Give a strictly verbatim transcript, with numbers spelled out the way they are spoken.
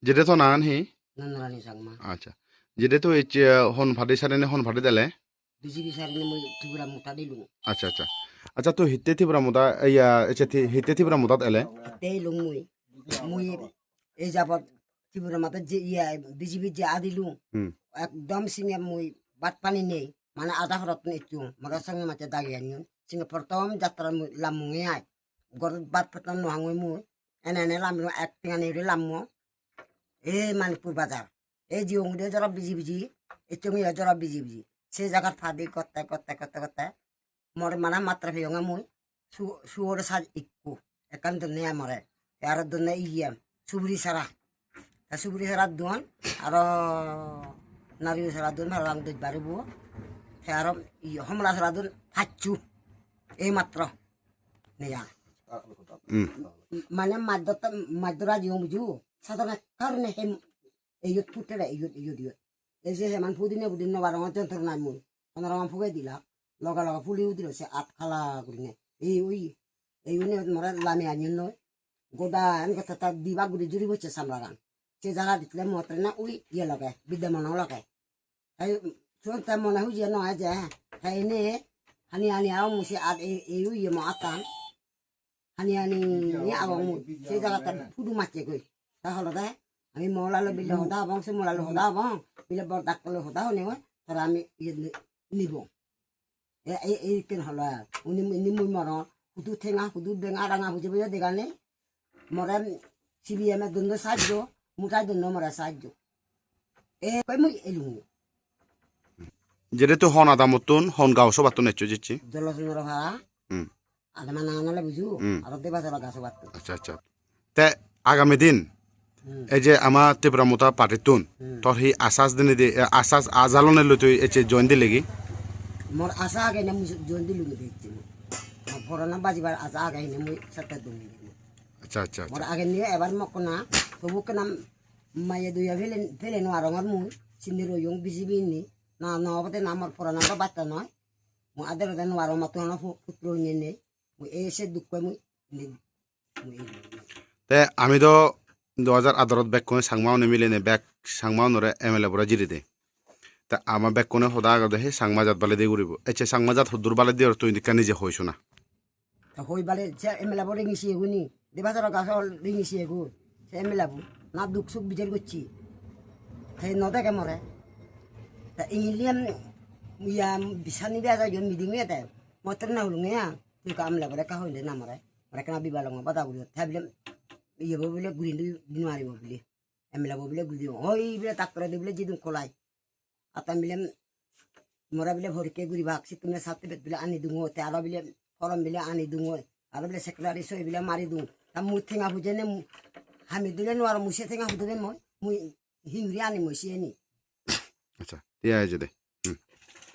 Jede to nangan hi? Nandarani Changma. Acha. Jede to ecche hon party sarinei hon party dele? B J P sarinei mui Tipra Motha dilung. Acha, acha. Acha, to hitte Tipra Motha, iya, ecche ti-, hitte Tipra Mothat ele? Te ilung mui. Mui ei jabot Tipra Mothat je, iya, B J P je adilung. Hmm. Ekdom singe mui bhat pani nei. Mane ada horottun ecchung. Moro songe macche dagi anyon. Singe prothom jatra mui lammunge ai. Gorot bhat pattan no hangoi mui. Ene ene lammo, ek tengani guri lammo. Ei Manikpur bazar. Ei jiyong de joro biji biji, ecchong yo joro biji biji. Se jagat padi gotte, gotte, gotte, gotte. Mor mana matra peyonge mui. Su-, suor saj ikku. Ekkan donne amore. Te aro donne iye, suguri sara. Te suguri sara duon, aro nariyo sara duon, parapang doj baribo. Te aro iye, homola sara duon, pacchu. Ei matro. Neya. Hmm. Mane maj dotte, maj dora jiyong buju. Sadon ekka gurine hem, eyot puttere, eyot, eyot, eyot. Ei je heman pudine pudine no parongor jontronai mui. Hono rokkom puge dilak. Loge loge puli udilo se at kala gurine. Ei ui, ei uni more lami anyon noi. Goda en gotta ta dibak guri juri bocche samragan. Se jaga ditle motre na ui iye loge, Bidya Mono loge. Ei, suon te mone huje no eje. Te ene, hani hani aong mui se at ei, ei ui mo atan. Hani hani ni aong mui. Se jaga ta pudu macche goi. Ta holode, ami mo lalo bile hoda abong, se mo lalo hoda abong. Bile bor dakkolo hoda hone goi. Tara ami iye ni-, nibong. E, e, e, ikken holo ar. Uni, uni mui morong. Hudu tenga, hudu benga ranga huje boyo dega nei. More C P M e dunno sajjo, mutai dunno more sajjo. E, koi mui elungu. Jede to hon adamottun, hon gao sobattun eccho jicchi? Jolosundro para. Hmm. Adama nangan ole buju, Hmm. Aro Debajora gaso batto. Acha, acha. Te agami din, Hmm. Ei je ama Tipra Motha party-tun, Hmm. Tor hi asas dinei de, eh, asas ajalone loi tui ecche join dilegi? Mor asa age ne mui join dilungi de ecche. Mor porana bajibar asa age ne mui satta dungi. Acha, acha, Mor acha. Age niye ebar mokkona, tobu kenam maye duya pele, pele no arongor mui, sindi royong B J P ni, na, na obode na mor porana do batta noi. Mui adero de no arong matto hono pu-, putro ne nei. Mui ei se dukko mui nei. Te ami do dui hajar adarot bekkune Changma une milinei bek Changma unore M L A bore jiri de. Te ama bekkune hoda agede he Changma jat baledi guribo. Ecche Changma jat hoddur baledi or tui indikka nije hoi sona. Te hoi bale se M L A bo ringi siyeguni. Debajoro gaso ringi siyegun. Se M L A bo na duk suk bijer gocchi. Te no dege more. Te ingilien iya bisani beja yon meeting oyede. Motor na hulunge ya. Tui ka M L A bore ka hoinde na more. More kana bibalongo bada guri. Te bile iye bo bile gurin di nuaribo bile. M L A bo bile guri dibo. Hoi bile tattore di bile jidung kolai. Atan bile more bile porikke guribak, sittun bile certificate bile ani dungo, te aro bile form bile ani dungo, aro bile secretary soi bile mari dung. Ta mui tenga pujene mu-, hami dile nuaro mui se tenga pujene moi, mui hingiri ani moi siyeni. Acha, tiya eje de.